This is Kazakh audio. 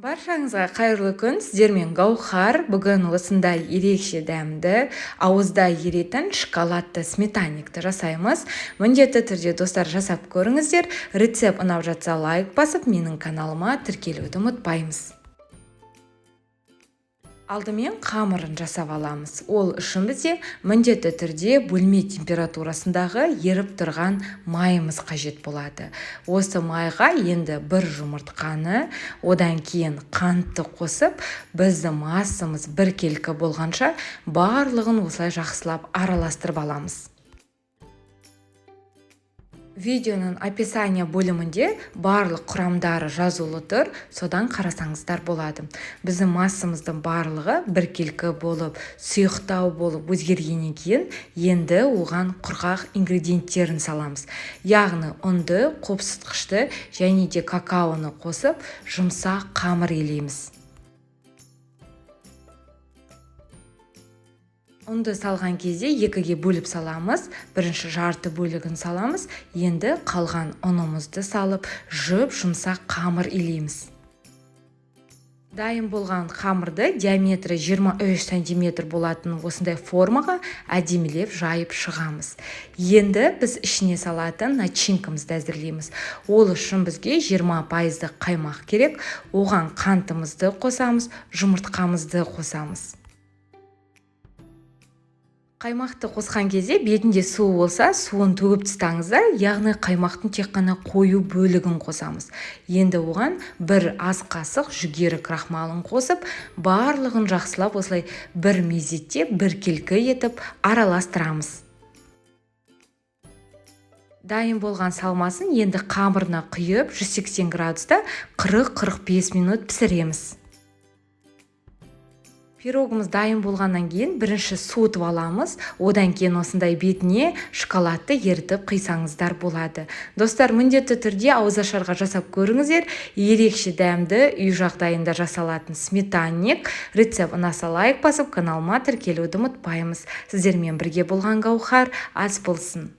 Баршаңызға қайырлы күн, сіздермен Гаухар. Бүгін осындай ерекше дәмді, ауызда еритін шоколадты сметанникті жасаймыз. Міндетті түрде, достар, жасап көріңіздер. Рецепт ұнап жатса, лайк басып, менің каналыма тіркелуді ұмытпаймыз. Алдымен қамырын жасап аламыз. Ол үшін бізде міндетті түрде бөлме температурасындағы еріп тұрған майымыз қажет болады. Осы майға енді бір жұмыртқаны, одан кейін қантты қосып, біздің массамыз біркелкі болғанша барлығын осылай жақсылап араластырып аламыз. Видеоның описание бөлімінде барлық құрамдары жазулы тұр, содан қарасаңыздар болады. Біздің массамыздың барлығы біркелкі болып, сұйықтау болып өзгергеннен кейін енді оған құрғақ ингредиенттерін саламыз. Яғни ұнды, қопсытқышты және де какаоны қосып, жұмсақ қамыр илейміз. Ұнды салған кезде екіге бөліп саламыз. Бірінші жарты бөлігін саламыз. Енді қалған ұнымызды салып, жұп-жұмсақ қамыр илейміз. Дайын болған қамырды диаметрі 23 сантиметр болатын осындай формаға әдемілеп жайып шығамыз. Енді біз ішіне салатын начинкамызды әзірлейміз. Ол үшін бізге 20% қаймақ керек. Оған қантымызды қосамыз, жұмыртқамызды қосамыз. Қаймақты қосқан кезде бетінде суы болса, суын төгіп тастаңыздар, яғни қаймақтың тек қана қою бөлігін қосамыз. Енді оған бір ас қасық жүгері крахмалын қосып, барлығын жақсылап осылай бір мезетте біркелкі етіп араластырамыз. Дайын болған салмасын енді қамырына құйып, 180 градуста 40-45 минут пісіреміз. Пирогымыз дайын болғаннан кейін бірінші суытып аламыз, одан кейін осындай бетіне шоколадты ерітіп құйсаңыздар болады. Достар, міндетті түрде ауызашарға жасап көріңіздер. Ерекше дәмді үй жағдайында жасалатын сметанник. Рецепт ұнаса, лайк басып, каналыма тіркелуді ұмытпаймыз. Сіздермен бірге болған Гаухар. Ас болсын.